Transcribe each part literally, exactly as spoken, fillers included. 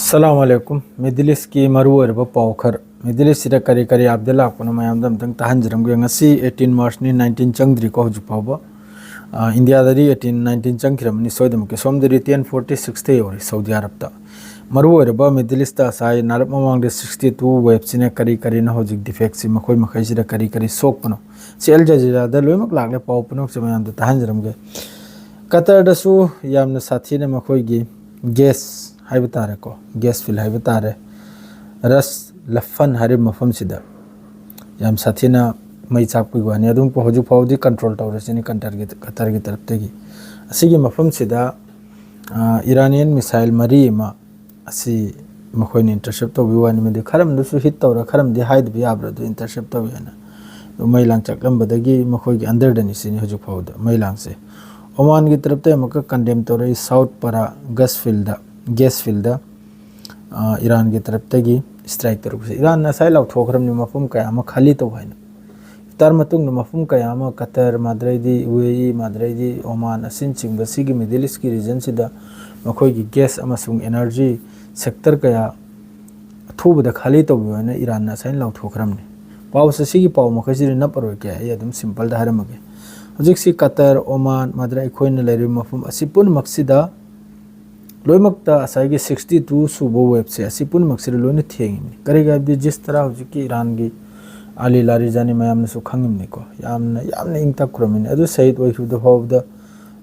ꯑꯁꯂꯥꯃꯨ ꯑꯂꯥꯏꯀꯨꯝ꯫ Middle ꯏꯁꯀꯤ ꯃꯔꯨꯑꯣꯏꯔꯕ ꯄꯥꯎ ꯈꯔ, ꯃꯤꯗꯜ ꯏꯁꯁꯤꯗ ꯀꯔꯤ ꯀꯔꯤ ꯑꯞꯗꯦꯠ ꯂꯥꯛꯄꯅꯣ ꯃꯌꯥꯝꯗ ꯑꯝꯇꯪ ꯇꯥꯍꯟꯖꯔꯝꯒꯦ꯫ ꯉꯁꯤ ꯑꯩꯠꯇꯤꯟ ꯃꯥꯔꯆꯅꯤ, ꯅꯥꯏꯟꯇꯤꯟ ꯆꯪꯗ꯭ꯔꯤꯀꯣ ꯍꯧꯖꯤꯛ ꯐꯥꯎꯕ꯫ ꯑ, ꯏꯟꯗꯤꯌꯥꯗꯗꯤ ꯑꯩꯠꯇꯤꯟ ꯅꯥꯏꯟꯇꯤꯟ ꯆꯪꯈꯤꯔꯝꯃꯅꯤ ꯁꯣꯏꯗꯅꯃꯛꯀꯤ꯫ ꯁꯣꯝꯗꯗꯤ ꯇꯦꯟ ꯐꯣꯔꯇꯤ ꯁꯤꯛꯁꯇ ꯌꯧꯔꯤ ꯁꯥꯎꯗꯤ ꯑꯔꯕꯇ꯫ ꯃꯔꯨꯑꯣꯏꯔꯕ ꯃꯤꯗꯜ ꯏꯁꯇ ꯉꯁꯥꯏ ꯅꯥꯔꯞ ꯃꯃꯥꯡꯗ ꯁꯤꯛꯁꯇꯤ ꯇꯨ ꯋꯦꯞꯁꯤꯅ ꯀꯔꯤ ꯀꯔꯤꯅꯣ ꯍꯧꯖꯤꯛ ꯗꯤꯐꯦꯛꯁꯤ ꯃꯈꯣꯏ ꯃꯈꯩꯁꯤꯗ ꯀꯔꯤ ꯀꯔꯤ ꯁꯣꯛꯄꯅꯣ, ꯁꯤ ꯑꯜ ꯖꯖꯤꯔꯥꯗ ꯂꯣꯏꯅꯃꯛ ꯂꯥꯛꯂꯦ꯫ ꯄꯥꯎ ꯄꯨꯝꯅꯃꯛꯁꯦ ꯃꯌꯥꯝꯗ ꯇꯥꯍꯟꯖꯔꯝꯒꯦ꯫ ꯀꯇꯔꯗꯁꯨ ꯌꯥꯝꯅ ꯁꯥꯊꯤꯅ ꯃꯈꯣꯏꯒꯤ ꯒ꯭ꯌꯥꯁ ꯍꯥꯏꯕ ꯇꯥꯔꯦꯀꯣ, ꯒ꯭ꯌꯥꯁ ꯐꯤꯜ ꯍꯥꯏꯕ ꯇꯥꯔꯦ, ꯔꯁ ꯂꯐꯟ ꯍꯥꯏꯔꯤꯕ ꯃꯐꯝꯁꯤꯗ ꯌꯥꯝ ꯁꯥꯊꯤꯅ ꯃꯩ ꯆꯥꯛꯄꯒꯤ ꯋꯥꯅꯤ꯫ ꯑꯗꯨꯝ ꯍꯧꯖꯤꯛ ꯐꯥꯎꯕꯗꯤ ꯀꯟꯇ꯭ꯔꯣꯜ ꯇꯧꯔꯁꯤꯅꯤ ꯀꯇꯔꯒꯤ, ꯀꯇꯔꯒꯤ ꯇꯔꯞꯇꯒꯤ꯫ ꯑꯁꯤꯒꯤ ꯃꯐꯝꯁꯤꯗ, ꯑ, ꯏꯔꯥꯅꯤꯌꯟ ꯃꯤꯁꯥꯏꯜ ꯃꯔꯤ ꯑꯃ ꯑꯁꯤ ꯃꯈꯣꯏꯅ ꯏꯟꯇꯔꯁꯦꯞ ꯇꯧꯕꯤꯕ ꯋꯥꯅꯤ꯫ ꯃꯗꯨ ꯈꯔꯝꯗꯁꯨ ꯍꯤꯠ ꯇꯧꯔ, ꯈꯔꯝꯗꯤ ꯍꯥꯏꯗꯕ ꯌꯥꯕ꯭ꯔꯥ ꯑꯗꯨ ꯏꯟꯇꯔꯁꯦꯞ ꯇꯧꯏ ꯍꯥꯏꯅ꯫ ꯑꯗꯨ ꯃꯩ ꯂꯥꯡ ꯆꯥꯛꯂꯝꯕꯗꯒꯤ ꯃꯈꯣꯏꯒꯤ ꯑꯟꯗꯔꯗꯅꯤ ꯁꯤꯅꯤ ꯍꯧꯖꯤꯛ ꯐꯥꯎꯕꯗ ꯃꯩ ꯂꯥꯡꯁꯦ꯫ ꯑꯣꯃꯥꯟꯒꯤ ꯇꯔꯞꯇ ꯑꯃꯨꯛꯀ ꯀꯟꯗꯦꯝ ꯇꯧꯔꯛꯏ, ꯁꯥꯎꯠ ꯄꯔꯥ ꯒꯁ ꯐꯤꯜꯗ, ꯒ꯭ꯌꯥꯁ ꯐꯤꯜꯗ, ꯑ, ꯏꯔꯥꯟꯒꯤ ꯇꯔꯞꯇꯒꯤ ꯏꯁꯇ꯭ꯔꯥꯏꯛ ꯇꯧꯔꯛꯄꯁꯦ꯫ ꯏꯔꯥꯟꯅ ꯉꯁꯥꯏ ꯂꯥꯎꯊꯣꯛꯈ꯭ꯔꯕꯅꯤ ꯃꯐꯝ ꯀꯌꯥ ꯑꯃ ꯈꯥꯂꯤ ꯇꯧ ꯍꯥꯏꯅ꯫ ꯏꯐꯇꯥꯔ ꯃꯇꯨꯡꯗ ꯃꯐꯝ ꯀꯌꯥ ꯑꯃ ꯀꯇꯔ, ꯃꯥꯗ꯭ꯔꯩꯗꯤ ꯌꯨ ꯑꯦ ꯏ, ꯃꯥꯗ꯭ꯔꯩꯗꯤ ꯑꯣꯃꯥꯟ ꯑꯁꯤꯅꯆꯤꯡꯕ ꯁꯤꯒꯤ ꯃꯤꯗꯜ ꯏꯁꯀꯤ ꯔꯤꯖꯟꯁꯤꯗ ꯃꯈꯣꯏꯒꯤ ꯒ꯭ꯌꯥꯁ ꯑꯃꯁꯨꯡ ꯑꯦꯅꯔꯖꯤ ꯁꯦꯛꯇꯔ ꯀꯌꯥ ꯑꯊꯨꯕꯗ ꯈꯥꯂꯤ ꯇꯧꯕꯤꯌꯨ ꯍꯥꯏꯅ ꯏꯔꯥꯟꯅ ꯉꯁꯥꯏ ꯂꯥꯎꯊꯣꯛꯈ꯭ꯔꯕꯅꯤ꯫ ꯄꯥꯎꯁꯦ ꯁꯤꯒꯤ ꯄꯥꯎ ꯃꯈꯩꯁꯤꯗꯤ ꯅꯞꯄꯔꯣꯏꯒꯦ, ꯑꯩ ꯑꯗꯨꯝ ꯁꯤꯝꯄꯜꯗ ꯍꯥꯏꯔꯝꯃꯒꯦ꯫ ꯍꯧꯖꯤꯛꯁꯤ ꯀꯇꯔ, ꯑꯣꯃꯥꯟ, ꯃꯥꯗ꯭ꯔꯩ ꯑꯩꯈꯣꯏꯅ ꯂꯩꯔꯤꯕ ꯃꯐꯝ ꯑꯁꯤ ꯄꯨꯝꯅꯃꯛꯁꯤꯗ ꯂꯣꯏꯅꯃꯛꯇ ꯉꯁꯥꯏꯒꯤ ꯁꯤꯛꯁꯇꯤ ꯇꯨ ꯁꯨꯕ ꯋꯦꯞꯁꯦ ꯑꯁꯤ ꯄꯨꯝꯅꯃꯛꯁꯤꯗ ꯂꯣꯏꯅ ꯊꯦꯡꯉꯤꯕꯅꯤ꯫ ꯀꯔꯤꯒꯤ ꯍꯥꯏꯕꯗꯤ ꯖꯤꯁ ꯇꯔꯥ ꯍꯧꯖꯤꯛꯀꯤ ꯏꯔꯥꯟꯒꯤ ꯑꯂꯤ ꯂꯥꯔꯤꯖꯥꯅꯤ ꯃꯌꯥꯝꯅꯁꯨ ꯈꯪꯉꯤꯕꯅꯤꯀꯣ꯫ ꯌꯥꯝꯅ, ꯌꯥꯝꯅ ꯏꯪ ꯇꯞꯈ꯭ꯔꯕꯅꯤ꯫ ꯑꯗꯨ ꯁꯍꯤꯗ ꯑꯣꯏꯈꯤꯕꯗ ꯐꯥꯎꯕꯗ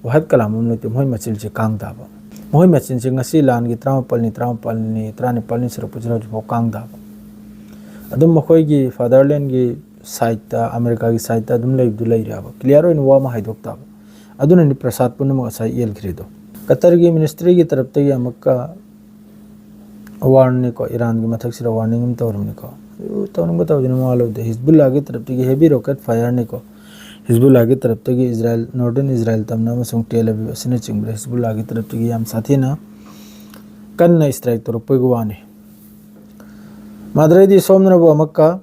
ꯋꯥꯍꯠ ꯀꯂꯥꯝ ꯑꯃ ꯂꯩꯇꯦ꯫ ꯃꯈꯣꯏ ꯃꯆꯤꯟꯁꯦ ꯀꯥꯡ ꯇꯥꯕ꯫ ꯃꯈꯣꯏ ꯃꯆꯤꯟꯁꯦ ꯉꯁꯤ ꯂꯥꯟꯒꯤ ꯇꯔꯥꯃꯥꯄꯜꯅꯤ, ꯇꯔꯥꯃꯥꯄꯜꯅꯤ, ꯇꯔꯥꯅꯤꯄꯥꯜꯅꯤ ꯁꯨꯔꯛꯄꯁꯤꯗ ꯍꯧꯖꯤꯛꯐꯥꯎ ꯀꯥꯡ ꯇꯥꯕ꯫ ꯑꯗꯨꯝ ꯃꯈꯣꯏꯒꯤ ꯐꯥꯗꯔꯂꯦꯟꯒꯤ ꯁꯥꯏꯠꯇ, ꯑꯃꯦꯔꯤꯀꯥꯒꯤ ꯁꯥꯏꯠꯇ ꯑꯗꯨꯝ ꯂꯩꯕꯗꯨ ꯂꯩꯔꯦꯕ꯫ ꯀ꯭ꯂꯤꯌꯥꯔ ꯑꯣꯏꯅ ꯋꯥ ꯑꯃ ꯍꯥꯏꯗꯣꯛ ꯇꯥꯕ꯫ ꯑꯗꯨꯅꯅꯤ ꯄ꯭ꯔꯁꯥꯗ ꯄꯨꯝꯅꯃꯛ ꯉꯁꯥꯏ ꯌꯦꯜꯈ꯭ꯔꯤꯗꯣ꯫ ꯀꯇꯔꯒꯤ ꯃꯤꯅꯤꯁꯇ꯭ꯔꯤꯒꯤ ꯇꯔꯞꯇꯒꯤ ꯑꯃꯨꯛꯀ ꯋꯥꯔꯅꯤꯀꯣ, ꯏꯔꯥꯟꯒꯤ ꯃꯊꯛꯁꯤꯗ ꯋꯥꯔꯅꯤꯡ ꯑꯃ ꯇꯧꯔꯕꯅꯤꯀꯣ꯫ ꯑꯗꯨ ꯇꯧꯅꯤꯡꯕ ꯇꯧꯗꯅ ꯃꯋꯥ ꯂꯧꯗꯦ꯫ ꯍꯤꯖꯕꯨꯜꯂꯥꯒꯤ ꯇꯔꯞꯇꯒꯤ ꯍꯦꯚꯤ ꯔꯣꯀꯦꯠ ꯐꯥꯌꯔꯅꯤꯀꯣ꯫ ꯍꯤꯖꯕꯨꯜꯂꯥꯒꯤ ꯇꯔꯞꯇꯒꯤ ꯏꯖꯔꯥꯏꯜ, ꯅꯣꯔꯗꯔꯟ ꯏꯖꯔꯥꯏꯜ ꯇꯝꯅ ꯑꯃꯁꯨꯡ ꯇꯦꯜ ꯑꯕꯤꯕ ꯑꯁꯤꯅꯆꯤꯡꯕꯗ ꯍꯤꯖꯕꯨꯜꯂꯥꯒꯤ ꯇꯔꯞꯇꯒꯤ ꯌꯥꯝ ꯁꯥꯊꯤꯅ ꯀꯟꯅ ꯏꯁꯇ꯭ꯔꯥꯏꯛ ꯇꯧꯔꯛꯄꯒꯤ ꯋꯥꯅꯤ꯫ ꯃꯥꯗ꯭ꯔꯩꯗꯤ ꯁꯣꯝꯅꯕꯨ ꯑꯃꯨꯛꯀ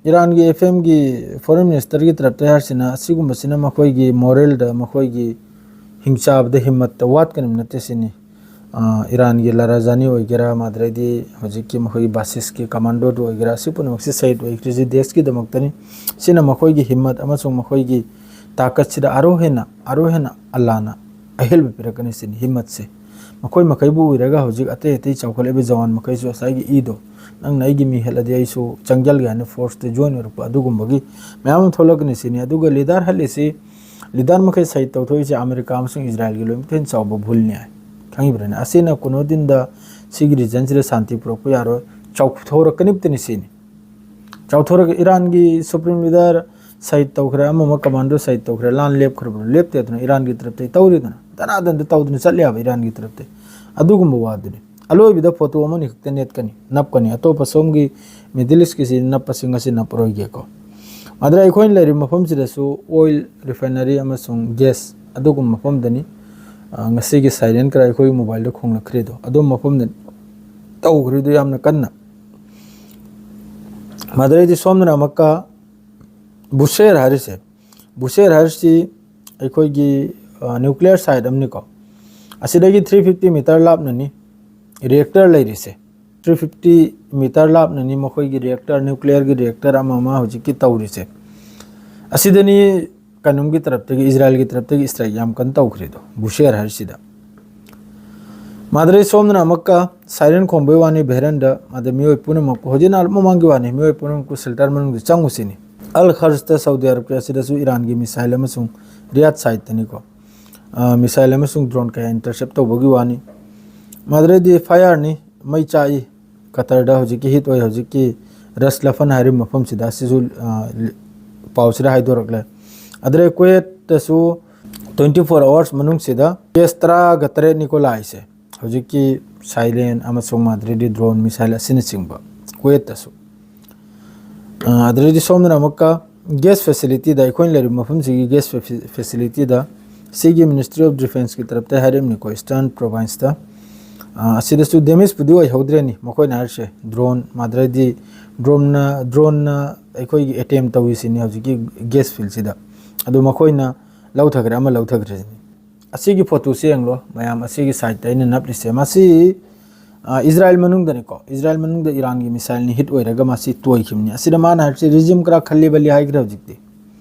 ꯏꯔꯥꯟꯒꯤ ꯑꯦꯐ ꯑꯦꯝꯒꯤ ꯐꯣꯔꯦꯟ ꯃꯤꯅꯤꯁꯇꯔꯒꯤ ꯇꯔꯞꯇ ꯍꯥꯏꯔꯤꯁꯤꯅ ꯑꯁꯤꯒꯨꯝꯕꯁꯤꯅ ꯃꯈꯣꯏꯒꯤ ꯃꯣꯔꯦꯜꯗ, ꯃꯈꯣꯏꯒꯤ ꯍꯤꯡꯆꯥꯕꯗ, ꯍꯤꯝꯃꯠꯇ ꯋꯥꯠꯀꯅꯤꯕ ꯅꯠꯇꯦ ꯁꯤꯅꯤ꯫ ꯑ, ꯏꯔꯥꯟꯒꯤ ꯂꯥꯔꯥꯖꯥꯅꯤ ꯑꯣꯏꯒꯦꯔꯥ, ꯃꯥꯗ꯭ꯔꯩꯗꯤ ꯍꯧꯖꯤꯛꯀꯤ ꯃꯈꯣꯏꯒꯤ ꯕꯥꯁꯤꯁꯀꯤ ꯀꯃꯥꯟꯗꯣꯗꯨ ꯑꯣꯏꯒꯦꯔꯥ, ꯑꯁꯤ ꯄꯨꯝꯅꯃꯛꯁꯤ ꯁꯍꯤꯗ ꯑꯣꯏꯈ꯭ꯔꯤꯁꯤ ꯗꯦꯁꯀꯤꯗꯃꯛꯇꯅꯤ꯫ ꯁꯤꯅ ꯃꯈꯣꯏꯒꯤ ꯍꯤꯝꯃꯠ ꯑꯃꯁꯨꯡ ꯃꯈꯣꯏꯒꯤ ꯇꯥꯀꯠꯁꯤꯗ ꯑꯔꯣ ꯍꯦꯟꯅ, ꯑꯔꯣ ꯍꯦꯟꯅ ꯑꯜꯂꯥꯅ ꯑꯍꯦꯟꯕ ꯄꯤꯔꯛꯀꯅꯤ ꯁꯤꯅꯤ ꯍꯤꯝꯃꯠꯁꯦ꯫ ꯃꯈꯣꯏ ꯃꯈꯩꯕꯨ ꯎꯔꯒ ꯍꯧꯖꯤꯛ ꯑꯇꯩ ꯑꯇꯩ ꯆꯥꯎꯈꯠꯂꯛꯏꯕ ꯖꯋꯥꯟ ꯃꯈꯩꯁꯨ ꯉꯁꯥꯏꯒꯤ ꯏꯗꯣ, "ꯅꯪꯅ ꯑꯩꯒꯤ ꯃꯤ ꯍꯦꯜꯂꯗꯤ ꯑꯩꯁꯨ ꯆꯪꯖꯜꯒꯦ" ꯍꯥꯏꯅ ꯐꯣꯔꯁꯇ ꯖꯣꯏꯟ ꯑꯣꯏꯔꯛꯄ ꯑꯗꯨꯒꯨꯝꯕꯒꯤ ꯃꯌꯥꯝ ꯑꯃ ꯊꯣꯛꯂꯛꯀꯅꯤ ꯁꯤꯅꯤ꯫ ꯑꯗꯨꯒ ꯂꯤꯗꯥꯔ ꯍꯠꯂꯤꯁꯤ, ꯂꯤꯗꯥꯔ ꯃꯈꯩ ꯁꯍꯤꯗ ꯇꯧꯊꯣꯛꯏꯁꯦ ꯑꯃꯦꯔꯤꯀꯥ ꯑꯃꯁꯨꯡ ꯏꯖꯔꯥꯏꯜꯒꯤ ꯂꯣꯏꯅꯃꯛꯇ ꯍꯦꯟꯅ ꯆꯥꯎꯕ ꯚꯨꯜꯅꯤ ꯍꯥꯏ꯫ ꯈꯪꯉꯤꯕ꯭ꯔꯅꯦ? ꯑꯁꯤꯅ ꯀꯨꯅꯣꯗꯤꯟꯗ ꯁꯤꯒꯤ ꯔꯤꯖꯟꯁꯤꯗ ꯁꯥꯟꯇꯤ ꯄꯨꯔꯛꯄ ꯌꯥꯔꯣꯏ, ꯆꯥꯎꯊꯣꯔꯛꯀꯅꯤꯕꯇꯅꯤ ꯁꯤꯅꯤ꯫ ꯆꯥꯎꯊꯣꯔꯛ-, ꯏꯔꯥꯟꯒꯤ ꯁꯨꯄ꯭ꯔꯤꯝ ꯂꯤꯗꯔ ꯁꯍꯤꯗ ꯇꯧꯈ꯭ꯔꯦ, ꯑꯃ ꯑꯃ ꯀꯃꯥꯟꯗꯣ ꯁꯍꯤꯗ ꯇꯧꯈ꯭ꯔꯦ, ꯂꯥꯟ ꯂꯦꯞꯈ꯭ꯔꯕ꯭ꯔꯣ? ꯂꯦꯞꯇꯦꯗꯅ ꯏꯔꯥꯟꯒꯤ ꯇꯔꯞꯇꯩ ꯇꯧꯔꯤꯗꯅ, ꯗꯅꯥꯗꯟꯗ ꯇꯧꯗꯅ ꯆꯠꯂꯦ ꯍꯥꯏꯕ ꯏꯔꯥꯟꯒꯤ ꯇꯔꯞꯇꯩ꯫ ꯑꯗꯨꯒꯨꯝꯕ ꯋꯥꯗꯨꯅꯤ꯫ ꯑꯂꯣꯏꯕꯗ ꯐꯣꯇꯣ ꯑꯃꯅꯤ ꯈꯛꯇ ꯅꯦꯠꯀꯅꯤ, ꯅꯞꯀꯅꯤ, ꯑꯇꯣꯞꯄ ꯁꯣꯝꯒꯤ ꯃꯤꯗꯜ ꯏꯁꯀꯤꯁꯤ ꯅꯞꯄꯁꯤ ꯉꯁꯤ ꯅꯞꯄꯔꯣꯏꯒꯦꯀꯣ꯫ ꯑꯗꯨꯅ ꯑꯩꯈꯣꯏꯅ ꯂꯩꯔꯤꯕ ꯃꯐꯝꯁꯤꯗꯁꯨ ꯑꯣꯏꯜ ꯔꯤꯐꯥꯏꯅꯔꯤ ꯑꯃꯁꯨꯡ ꯒ꯭ꯌꯥꯁ ꯑꯗꯨꯒꯨꯝꯕ ꯃꯐꯝꯗꯅꯤ꯫ ꯑ, ꯉꯁꯤꯒꯤ ꯁꯥꯏꯔꯦꯟ ꯈꯔ ꯑꯩꯈꯣꯏꯒꯤ ꯃꯣꯕꯥꯏꯜꯗ ꯈꯣꯡꯂꯛꯈ꯭ꯔꯤꯗꯣ, ꯑꯗꯨꯝ ꯃꯐꯝꯗ ꯇꯧꯈ꯭ꯔꯤꯗꯣ ꯌꯥꯝꯅ ꯀꯟꯅ꯫ ꯃꯗꯨꯗꯩꯗꯤ ꯁꯣꯝꯗꯅ ꯑꯃꯨꯛꯀ ꯕꯨꯁꯦꯔ ꯍꯥꯏꯔꯤꯁꯦ, ꯕꯨꯁꯦꯔ ꯍꯥꯏꯔꯤꯁꯤ ꯑꯩꯈꯣꯏꯒꯤ, ꯑ, ꯅ꯭ꯌꯨꯀ꯭ꯂꯤꯌꯔ ꯁꯥꯏꯠ ꯑꯃꯅꯤꯀꯣ꯫ ꯑꯁꯤꯗꯒꯤ ꯊ꯭ꯔꯤ ꯐꯤꯐꯇꯤ ꯃꯤꯇꯔ ꯂꯥꯞꯅꯅꯤ ꯔꯤꯌꯦꯛꯇꯔ ꯂꯩꯔꯤꯁꯦ꯫ ꯊ꯭ꯔꯤ ꯐꯤꯐꯇꯤ ꯃꯤꯇꯔ ꯂꯥꯞꯅꯅꯤ ꯃꯈꯣꯏꯒꯤ ꯔꯤꯌꯦꯛꯇꯔ, ꯅ꯭ꯌꯨꯀ꯭ꯂꯤꯌꯔꯒꯤ ꯔꯤꯌꯦꯛꯇꯔ ꯑꯃ ꯑꯃ ꯍꯧꯖꯤꯛꯀꯤ ꯇꯧꯔꯤꯁꯦ꯫ ꯑꯁꯤꯗꯅꯤ ꯀꯩꯅꯣꯝꯒꯤ ꯇꯔꯞꯇꯒꯤ, ꯏꯖꯔꯥꯏꯜꯒꯤ ꯇꯔꯞꯇꯒꯤ ꯏꯁꯇ꯭ꯔꯥꯏꯛ ꯌꯥꯝ ꯀꯟꯅ ꯇꯧꯈ꯭ꯔꯤꯗꯣ, ꯕꯨꯁꯦꯔ ꯍꯥꯏꯔꯤꯁꯤꯗ꯫ ꯃꯥꯗ꯭ꯔꯦ ꯁꯣꯝꯗꯅ ꯑꯃꯨꯛꯀ ꯁꯥꯏꯔꯦꯟ ꯈꯣꯡꯕꯩ ꯋꯥꯅꯤ ꯚꯦꯔꯟꯗ, ꯑꯗ ꯃꯤꯑꯣꯏ ꯄꯨꯝꯅꯃꯛꯄꯨ, ꯍꯧꯖꯤꯛꯅ ꯃꯃꯥꯡꯒꯤ ꯋꯥꯅꯤ, ꯃꯤꯑꯣꯏ ꯄꯨꯝꯅꯃꯛꯄꯨ ꯁꯦꯜꯇꯔ ꯃꯅꯨꯡꯗ ꯆꯪꯉꯨꯁꯤꯅꯤ꯫ ꯑꯜ ꯈꯔꯖꯇ ꯁꯥꯎꯗꯤ ꯑꯔꯕꯀꯤ ꯑꯁꯤꯗꯁꯨ ꯏꯔꯥꯟꯒꯤ ꯃꯤꯁꯥꯏꯜ ꯑꯃꯁꯨꯡ ꯔꯤꯌꯥꯗ ꯁꯥꯏꯠꯇꯅꯤꯀꯣ, ꯑ, ꯃꯤꯁꯥꯏꯜ ꯑꯃꯁꯨꯡ ꯗ꯭ꯔꯣꯟ ꯀꯌꯥ ꯏꯟꯇꯔꯁꯦꯞ ꯇꯧꯕꯒꯤ ꯋꯥꯅꯤ꯫ ꯃꯥꯗ꯭ꯔꯦꯗꯤ ꯐꯥꯌꯔꯅꯤ, ꯃꯩ ꯆꯥꯛꯏ꯫ ꯀꯇꯔꯗ ꯍꯧꯖꯤꯛꯀꯤ ꯍꯤꯠ ꯑꯣꯏ, ꯍꯧꯖꯤꯛꯀꯤ ꯔꯁ ꯂꯐꯟ ꯍꯥꯏꯔꯤꯕ ꯃꯐꯝꯁꯤꯗ, ꯑꯁꯤꯁꯨ, ꯑ, ꯂꯤ-, ꯄꯥꯎꯁꯤꯗ ꯍꯥꯏꯗꯣꯔꯛꯂꯦ꯫ ꯑꯗꯨꯗꯩ ꯀꯨꯋꯦꯠꯇꯁꯨ twenty four hours ꯃꯅꯨꯡꯁꯤꯗ ꯀꯦꯁ ꯇꯔꯥꯒ ꯇꯔꯦꯠꯅꯤꯀꯣ ꯂꯥꯛꯏꯁꯦ, ꯍꯧꯖꯤꯛꯀꯤ ꯁꯥꯏꯔꯦꯟ ꯑꯃꯁꯨꯡ ꯃꯥꯗ꯭ꯔꯦꯗꯤ ꯗ꯭ꯔꯣꯟ ꯃꯤꯁꯥꯏꯜ ꯑꯁꯤꯅꯆꯤꯡꯕ ꯀꯨꯋꯦꯠꯇꯁꯨ꯫ ꯑ, ꯑꯗꯨꯗꯩꯗꯤ ꯁꯣꯝꯗꯅ ꯑꯃꯨꯛꯀ ꯒ꯭ꯌꯥꯁ ꯐꯦꯁꯤꯂꯤꯇꯤꯗ, ꯑꯩꯈꯣꯏꯅ ꯂꯩꯔꯤꯕ ꯃꯐꯝꯁꯤꯒꯤ ꯒ꯭ꯌꯥꯁ ꯐꯦ-, ꯐꯦꯁꯤꯂꯤꯇꯤꯗ ꯁꯤꯒꯤ ꯃꯤꯅꯤꯁꯇ꯭ꯔꯤ ꯑꯣꯐ ꯗꯤꯐꯦꯟꯁꯀꯤ ꯇꯔꯞꯇ ꯍꯥꯏꯔꯤꯕꯅꯤꯀꯣ, ꯏꯁꯇꯔꯟ ꯄ꯭ꯔꯣꯚꯤꯟꯁꯇ꯫ ꯑ, ꯑꯁꯤꯗꯁꯨ ꯗꯦꯃꯦꯖꯄꯨꯗꯤ ꯑꯣꯏꯍꯧꯗ꯭ꯔꯦꯅꯤ ꯃꯈꯣꯏꯅ ꯍꯥꯏꯔꯤꯁꯦ, ꯗ꯭ꯔꯣꯟ ꯃꯥꯗ꯭ꯔꯦꯗꯤ ꯗ꯭ꯔꯣꯟꯅ, ꯗ꯭ꯔꯣꯟꯅ ꯑꯩꯈꯣꯏꯒꯤ ꯑꯦꯇꯦꯝ ꯇꯧꯔꯤꯁꯤꯅꯤ ꯍꯧꯖꯤꯛꯀꯤ ꯒ꯭ꯌꯥꯁ ꯐꯤꯜꯁꯤꯗ꯫ ꯑꯗꯨ ꯃꯈꯣꯏꯅ ꯂꯧꯊꯈ꯭ꯔꯦ, ꯑꯃ ꯂꯧꯊꯈ꯭ꯔꯦ ꯁꯤꯅꯤ꯫ ꯑꯁꯤꯒꯤ ꯐꯣꯇꯣꯁꯦ ꯌꯦꯡꯂꯣ ꯃꯌꯥꯝ, ꯑꯁꯤꯒꯤ ꯁꯥꯏꯠꯇ ꯑꯩꯅ ꯅꯞꯂꯤꯁꯦ꯫ ꯃꯁꯤ, ꯑ, ꯏꯖꯔꯥꯏꯜ ꯃꯅꯨꯡꯗꯅꯤꯀꯣ, ꯏꯖꯔꯥꯏꯜ ꯃꯅꯨꯡꯗ ꯏꯔꯥꯟꯒꯤ ꯃꯤꯁꯥꯏꯜꯅ ꯍꯤꯠ ꯑꯣꯏꯔꯒ ꯃꯁꯤ ꯇꯣꯏꯈꯤꯕꯅꯤ꯫ ꯑꯁꯤꯗ ꯃꯥꯅ ꯍꯥꯏꯔꯤꯁꯦ, "ꯔꯤꯖꯤꯝ ꯈꯔ ꯈꯜꯂꯤꯕꯂꯤ" ꯍꯥꯏꯈ꯭ꯔꯦ ꯍꯧꯖꯤꯛꯇꯤ꯫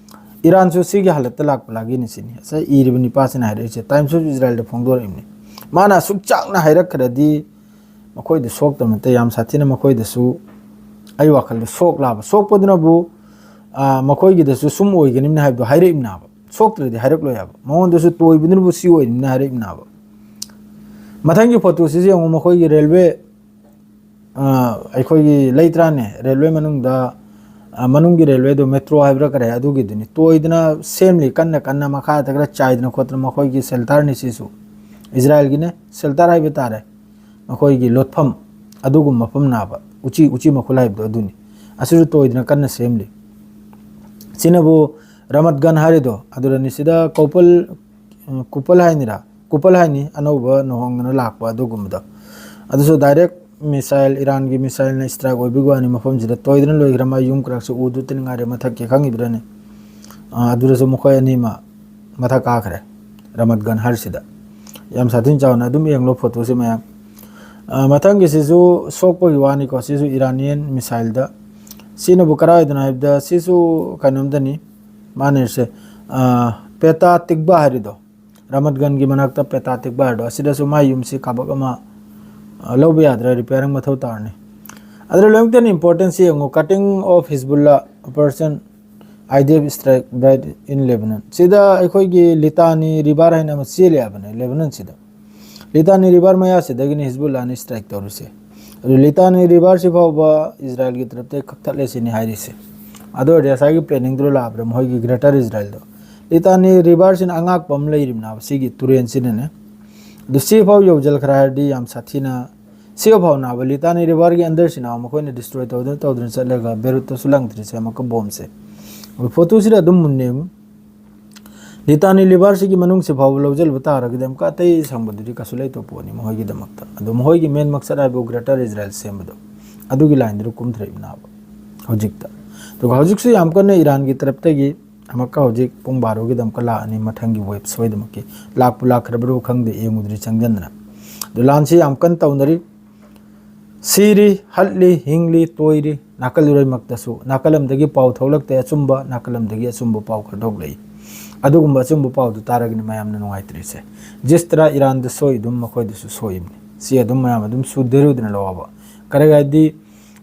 ꯏꯔꯥꯟꯁꯨ ꯁꯤꯒꯤ ꯍꯥꯂꯠꯇ ꯂꯥꯛꯄ ꯂꯥꯒꯤꯅꯤ ꯁꯤꯅꯤ꯫ ꯉꯁꯥꯏ ꯏꯔꯤꯕ ꯅꯤꯄꯥꯁꯤꯅ ꯍꯥꯏꯔꯛꯏꯁꯦ, ꯇꯥꯏꯝꯁ ꯑꯣꯐ ꯏꯖꯔꯥꯏꯜꯗ ꯐꯣꯡꯗꯣꯔꯛꯏꯕꯅꯤ꯫ ꯃꯥꯅ ꯑꯁꯨꯛ ꯆꯥꯛꯅ ꯍꯥꯏꯔꯛꯈ꯭ꯔꯗꯤ ꯃꯈꯣꯏꯗ ꯁꯣꯛꯇꯕ ꯅꯠꯇꯦ, ꯌꯥꯝ ꯁꯥꯊꯤꯅ ꯃꯈꯣꯏꯗꯁꯨ ꯑꯩ ꯋꯥꯈꯜꯗ ꯁꯣꯛ ꯂꯥꯛꯑꯕ꯫ ꯁꯣꯛꯄꯗꯨꯅꯕꯨ, ꯑ, ꯃꯈꯣꯏꯒꯤꯗꯁꯨ ꯁꯨꯝ ꯑꯣꯏꯒꯅꯤꯅ ꯍꯥꯏꯕꯗꯣ ꯍꯥꯏꯔꯛꯏꯕꯅꯦꯕ꯫ ꯁꯣꯛꯇ꯭ꯔꯗꯤ ꯍꯥꯏꯔꯛꯂꯣꯏ ꯍꯥꯏꯕ꯫ ꯃꯉꯣꯟꯗꯁꯨ ꯇꯣꯏꯕꯗꯨꯅꯕꯨ ꯁꯤ ꯑꯣꯏꯔꯤꯕꯅꯤꯅ ꯍꯥꯏꯔꯛꯏꯕꯅꯦꯕ꯫ ꯃꯊꯪꯒꯤ ꯐꯣꯇꯣꯁꯤꯁꯨ ꯌꯦꯡꯉꯨ, ꯃꯈꯣꯏꯒꯤ ꯔꯦꯜꯋꯦ, ꯑ, ꯑꯩꯈꯣꯏꯒꯤ ꯂꯩꯇ꯭ꯔꯥꯅꯦ, ꯔꯦꯜꯋꯦ ꯃꯅꯨꯡꯗ, ꯑ, ꯃꯅꯨꯡꯒꯤ ꯔꯦꯜꯋꯦꯗꯣ, ꯃꯦꯇ꯭ꯔꯣ ꯍꯥꯏꯕ꯭ꯔꯥ ꯀꯔꯤ, ꯑꯗꯨꯒꯤꯗꯨꯅꯤ꯫ ꯇꯣꯏꯗꯅ ꯁꯦꯝꯂꯤ, ꯀꯟꯅ ꯀꯟꯅ ꯃꯈꯥꯗ ꯈꯔ ꯆꯥꯏꯗꯅ ꯈꯣꯠꯇꯅ꯫ ꯃꯈꯣꯏꯒꯤ ꯁꯦꯜꯇꯔꯅꯤ ꯁꯤꯁꯨ, ꯏꯖꯔꯥꯏꯜꯒꯤꯅꯦ, ꯁꯦꯜꯇꯔ ꯍꯥꯏꯕ ꯇꯥꯔꯦ, ꯃꯈꯣꯏꯒꯤ ꯂꯣꯠꯐꯝ ꯑꯗꯨꯒꯨꯝꯕ ꯃꯐꯝ ꯅꯥꯕ, ꯎꯆꯤ, ꯎꯆꯤ ꯃꯈꯨꯜ ꯍꯥꯏꯕꯗꯣ ꯑꯗꯨꯅꯤ꯫ ꯑꯁꯤꯁꯨ ꯇꯣꯏꯗꯅ ꯀꯟꯅ ꯁꯦꯝꯂꯤ꯫ ꯁꯤꯅꯕꯨ ꯔꯃꯠ ꯒꯟ ꯍꯥꯏꯔꯤꯗꯣ ꯑꯗꯨꯗꯅꯤ꯫ ꯁꯤꯗ ꯀꯣꯄꯜ, ꯎꯝ, ꯀꯨꯄꯜ ꯍꯥꯏꯅꯤꯔꯥ? ꯀꯨꯄꯜ ꯍꯥꯏꯅꯤ, ꯑꯅꯧꯕ ꯂꯨꯍꯣꯡꯗꯅ ꯂꯥꯛꯄ ꯑꯗꯨꯒꯨꯝꯕꯗꯣ꯫ ꯑꯗꯨꯁꯨ ꯗꯥꯏꯔꯦꯛ ꯃꯤꯁꯥꯏꯜ, ꯏꯔꯥꯟꯒꯤ ꯃꯤꯁꯥꯏꯜꯅ ꯁ꯭ꯇ꯭ꯔꯥꯏꯛ ꯑꯣꯏꯕꯒꯤ ꯋꯥꯅꯤ, ꯃꯐꯝꯁꯤꯗ ꯇꯣꯏꯗꯅ ꯂꯣꯏꯈ꯭ꯔꯦ꯫ ꯃꯥ ꯌꯨꯝ ꯀꯩꯔꯥꯛꯁꯨ ꯎꯗꯨꯇ ꯉꯥꯏꯔꯦ, ꯃꯊꯛꯀꯤ ꯈꯪꯉꯤꯕ꯭ꯔꯅꯦ? ꯑ, ꯑꯗꯨꯗꯁꯨ ꯃꯈꯣꯏ ꯑꯅꯤꯃꯛ ꯃꯊꯛ ꯀꯥꯈ꯭ꯔꯦ ꯔꯃꯠ ꯒꯟ ꯍꯥꯔꯁꯤꯗ꯫ ꯌꯥꯝ ꯁꯥꯊꯤꯅ ꯆꯥꯎꯅ ꯑꯗꯨꯝ ꯌꯦꯡꯂꯣ ꯐꯣꯇꯣꯁꯤ ꯃꯌꯥꯝ꯫ ꯑ, ꯃꯊꯪꯒꯤꯁꯤꯁꯨ ꯁꯣꯛꯄꯒꯤ ꯋꯥꯅꯤꯀꯣ, ꯁꯤꯁꯨ ꯏꯔꯥꯅꯤꯌꯟ ꯃꯤꯁꯥꯏꯜꯗ꯫ ꯁꯤꯅꯕꯨ ꯀꯔꯥꯏꯗꯅꯣ ꯍꯥꯏꯕꯗ, ꯁꯤꯁꯨ ꯀꯩꯅꯣꯝꯗꯅꯤ, ꯃꯥꯅ ꯍꯥꯏꯔꯤꯁꯦ, ꯑ, ꯄꯦꯇꯥ ꯇꯤꯛꯕꯥ ꯍꯥꯏꯔꯤꯗꯣ, ꯔꯃꯠ ꯒꯟꯒꯤ ꯃꯅꯥꯛꯇ ꯄꯦꯇꯥ ꯇꯤꯛꯕꯥ ꯍꯥꯏꯔꯤꯗꯣ, ꯑꯁꯤꯗꯁꯨ ꯃꯥꯏ ꯌꯨꯝꯁꯤ ꯀꯥꯕꯛ ꯑꯃ, ꯑ, ꯂꯧꯕ ꯌꯥꯗ꯭ꯔꯦ, ꯔꯤꯄꯤꯌꯥꯔꯤꯡ ꯃꯊꯧ ꯇꯥꯔꯅꯤ꯫ ꯑꯗꯨꯅ ꯂꯣꯏꯅꯃꯛꯇꯅ ꯏꯝꯄꯣꯔꯇꯦꯟꯁꯤ ꯌꯦꯡꯉꯨ, cutting of Hezbollah operation, I D F strike bright in Lebanon꯫ ꯁꯤꯗ ꯑꯩꯈꯣꯏꯒꯤ ꯂꯤꯇꯥꯅꯤ ꯔꯤꯚꯔ ꯍꯥꯏꯅ ꯑꯃ ꯆꯦꯜꯂꯤ ꯍꯥꯏꯕꯅꯦ ꯂꯦꯕꯅꯟꯁꯤꯗ꯫ ꯂꯤꯇꯥꯅꯤ ꯔꯤꯚꯔ ꯃꯌꯥꯁꯤꯗꯒꯤꯅꯤ ꯍꯤꯖꯕꯨꯜꯂꯥꯅ ꯁ꯭ꯇ꯭ꯔꯥꯏꯛ ꯇꯧꯔꯤꯁꯦ꯫ ꯑꯗꯨ ꯂꯤꯇꯥꯅꯤ ꯔꯤꯚꯔꯁꯤ ꯐꯥꯎꯕ ꯏꯖꯔꯥꯏꯜꯒꯤ ꯇꯔꯞꯇ ꯀꯛꯊꯠꯂꯦ ꯁꯤꯅꯤ ꯍꯥꯏꯔꯤꯁꯦ꯫ ꯑꯗꯨ ꯑꯣꯏꯔꯗꯤ ꯉꯁꯥꯏꯒꯤ ꯄ꯭ꯂꯦꯅꯤꯡꯗꯨꯗ ꯂꯥꯛꯄꯗ ꯃꯈꯣꯏꯒꯤ ꯒ꯭ꯔꯦꯇꯔ ꯏꯖꯔꯥꯏꯜꯗꯣ, ꯂꯤꯇꯥꯅꯤ ꯔꯤꯚꯔꯁꯤꯅ ꯑꯉꯥꯛꯄ ꯑꯃ ꯂꯩꯔꯤꯕꯅꯦꯕ ꯁꯤꯒꯤ ꯇꯨꯔꯦꯟꯁꯤꯅꯅꯦ꯫ ꯑꯗꯨ ꯁꯤꯐꯥꯎ ꯌꯧꯖꯜꯈ꯭ꯔꯦ ꯍꯥꯏꯔꯗꯤ ꯌꯥꯝ ꯁꯥꯊꯤꯅ, ꯁꯤꯐꯥꯎ ꯅꯥꯕ ꯂꯤꯇꯥꯅꯤ ꯔꯤꯚꯔꯒꯤ ꯑꯟꯗꯔꯁꯤꯅ ꯃꯈꯣꯏꯅ ꯗꯤꯁꯇ꯭ꯔꯣꯏ ꯇꯧꯗꯅ ꯇꯧꯗꯅ ꯆꯠꯂꯒ ꯕꯦꯔꯨꯠꯇꯁꯨ ꯂꯪꯗ꯭ꯔꯤꯁꯦ ꯑꯃꯨꯛꯀ ꯕꯣꯝꯁꯦ꯫ ꯑꯗꯨ ꯐꯣꯇꯣꯁꯤꯗ ꯑꯗꯨꯝ ꯃꯨꯟꯅ ꯌꯦꯡꯉꯨ꯫ ꯂꯤꯇꯥꯅꯤ ꯔꯤꯚꯔꯁꯤꯒꯤ ꯃꯅꯨꯡꯁꯤ ꯐꯥꯎꯕ ꯂꯧꯁꯤꯜꯂꯨꯕ ꯇꯥꯔꯒꯗꯤ ꯑꯃꯨꯛꯀ ꯑꯇꯩ ꯁꯪꯕꯗꯨꯗꯤ ꯀꯩꯁꯨ ꯂꯩꯇꯕ ꯄꯣꯠꯅꯤ ꯃꯈꯣꯏꯒꯤꯗꯃꯛꯇ꯫ ꯑꯗꯣ ꯃꯈꯣꯏꯒꯤ ꯃꯦꯟ ꯃꯛꯁꯠ ꯍꯥꯏꯕꯨ ꯒ꯭ꯔꯦꯇꯔ ꯏꯖꯔꯥꯏꯜ ꯁꯦꯝꯕꯗꯣ, ꯑꯗꯨꯒꯤ ꯂꯥꯏꯟꯗꯨꯗ ꯀꯨꯝꯊꯔꯛꯏꯕꯅꯦꯕ ꯍꯧꯖꯤꯛꯇ꯫ ꯑꯗꯨꯒ ꯍꯧꯖꯤꯛꯁꯨ ꯌꯥꯝ ꯀꯟꯅ ꯏꯔꯥꯟꯒꯤ ꯇꯔꯞꯇꯒꯤ ꯑꯃꯨꯛꯀ ꯍꯧꯖꯤꯛ ꯄꯨꯡ ꯕꯥꯔꯣꯒꯤꯗ ꯑꯃꯨꯛꯀ ꯂꯥꯛꯑꯅꯤ, ꯃꯊꯪꯒꯤ ꯋꯦꯕ ꯁꯣꯏꯗꯃꯛꯀꯤ꯫ ꯂꯥꯛꯄꯨ ꯂꯥꯛꯈ꯭ꯔꯕ꯭ꯔꯣ ꯈꯪꯗꯦ, ꯌꯦꯡꯉꯨꯗ꯭ꯔꯤ ꯆꯪꯁꯤꯟꯗꯅ꯫ ꯑꯗꯨ ꯂꯥꯟꯁꯤ ꯌꯥꯝ ꯀꯟꯅ ꯇꯧꯅꯔꯤ꯫ ꯁꯤꯔꯤ, ꯍꯠꯂꯤ, ꯍꯤꯡꯂꯤ, ꯇꯣꯏꯔꯤ, ꯅꯥꯀꯜ ꯏꯔꯣꯏꯃꯛꯇꯁꯨ ꯅꯥꯀꯜ ꯑꯃꯗꯒꯤ ꯄꯥꯎ ꯊꯣꯛꯂꯛꯇꯦ ꯑꯆꯨꯝꯕ, ꯅꯥꯀꯜ ꯑꯃꯗꯒꯤ ꯑꯆꯨꯝꯕ ꯄꯥꯎ ꯈꯔ ꯊꯣꯛꯂꯛꯏ꯫ ꯑꯗꯨꯒꯨꯝꯕ ꯑꯆꯨꯝꯕ ꯄꯥꯎꯗꯨ ꯇꯥꯔꯒꯅꯤ ꯃꯌꯥꯝꯅ ꯅꯨꯡꯉꯥꯏꯇ꯭ꯔꯤꯁꯦ꯫ ꯖꯤꯁꯇ꯭ꯔꯥ ꯏꯔꯥꯟꯗ ꯁꯣꯏ ꯑꯗꯨꯝ ꯃꯈꯣꯏꯗꯁꯨ ꯁꯣꯏꯕꯅꯤ꯫ ꯁꯤ ꯑꯗꯨꯝ ꯃꯌꯥꯝ ꯑꯗꯨꯝ ꯁꯨꯗꯦꯔꯨꯗꯅ ꯂꯧꯑꯕ꯫ ꯀꯔꯤꯒ ꯍꯥꯏꯗꯤ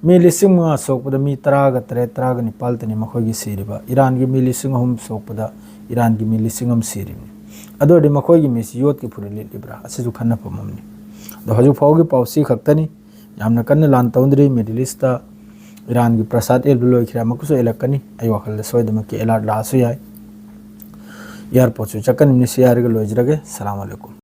ꯃꯤ ꯂꯤꯁꯤꯡ ꯃꯉꯥ ꯁꯣꯛꯄꯗ ꯃꯤ ꯇꯔꯥꯒ ꯇꯔꯦꯠ, ꯇꯔꯥꯒ ꯅꯤꯄꯥꯜꯇꯅꯤ ꯃꯈꯣꯏꯒꯤ ꯁꯤꯔꯤꯕ꯫ ꯏꯔꯥꯟꯒꯤ ꯃꯤ ꯂꯤꯁꯤꯡ ꯑꯍꯨꯝ ꯁꯣꯛꯄꯗ ꯏꯔꯥꯟꯒꯤ ꯃꯤ ꯂꯤꯁꯤꯡ ꯑꯃ ꯁꯤꯔꯤꯕꯅꯤ꯫ ꯑꯗꯨ ꯑꯣꯏꯔꯗꯤ ꯃꯈꯣꯏꯒꯤ ꯃꯤꯁꯤ ꯌꯣꯠꯀꯤ ꯐꯨꯔꯤ ꯂꯤꯠꯂꯤꯕ꯭ꯔꯥ? ꯑꯁꯤꯁꯨ ꯈꯟꯅꯐꯝ ꯑꯃꯅꯤ꯫ ꯑꯗꯣ ꯍꯧꯖꯤꯛ ꯐꯥꯎꯒꯤ ꯄꯥꯎ ꯁꯤ ꯈꯛꯇꯅꯤ꯫ ꯌꯥꯝꯅ ꯀꯟꯅ ꯂꯥꯟ ꯇꯧꯗ꯭ꯔꯤ꯫ ꯃꯤꯗꯜ ꯏꯁꯇ ꯏꯔꯥꯟꯒꯤ ꯄ꯭ꯔꯁꯥꯗ ꯑꯦꯜꯕ ꯂꯣꯏꯈ꯭ꯔꯦ, ꯑꯃꯨꯛꯀꯁꯨ ꯑꯦꯜꯂꯛꯀꯅꯤ꯫ ꯑꯩ ꯋꯥꯈꯜꯗ ꯁꯣꯏꯗꯅꯃꯛꯀꯤ ꯑꯦꯂꯥꯔꯠ ꯂꯥꯛꯑꯁꯨ ꯌꯥꯏ꯫ ꯏꯌꯥꯔꯄꯣꯔꯠꯁꯨ ꯆꯠꯀꯅꯤ꯫ ꯁꯤ ꯍꯥꯏꯔꯒ ꯂꯣꯏꯖꯔꯒꯦ꯫ ꯁꯂꯥꯝ ꯑꯂꯩꯀꯨꯝ꯫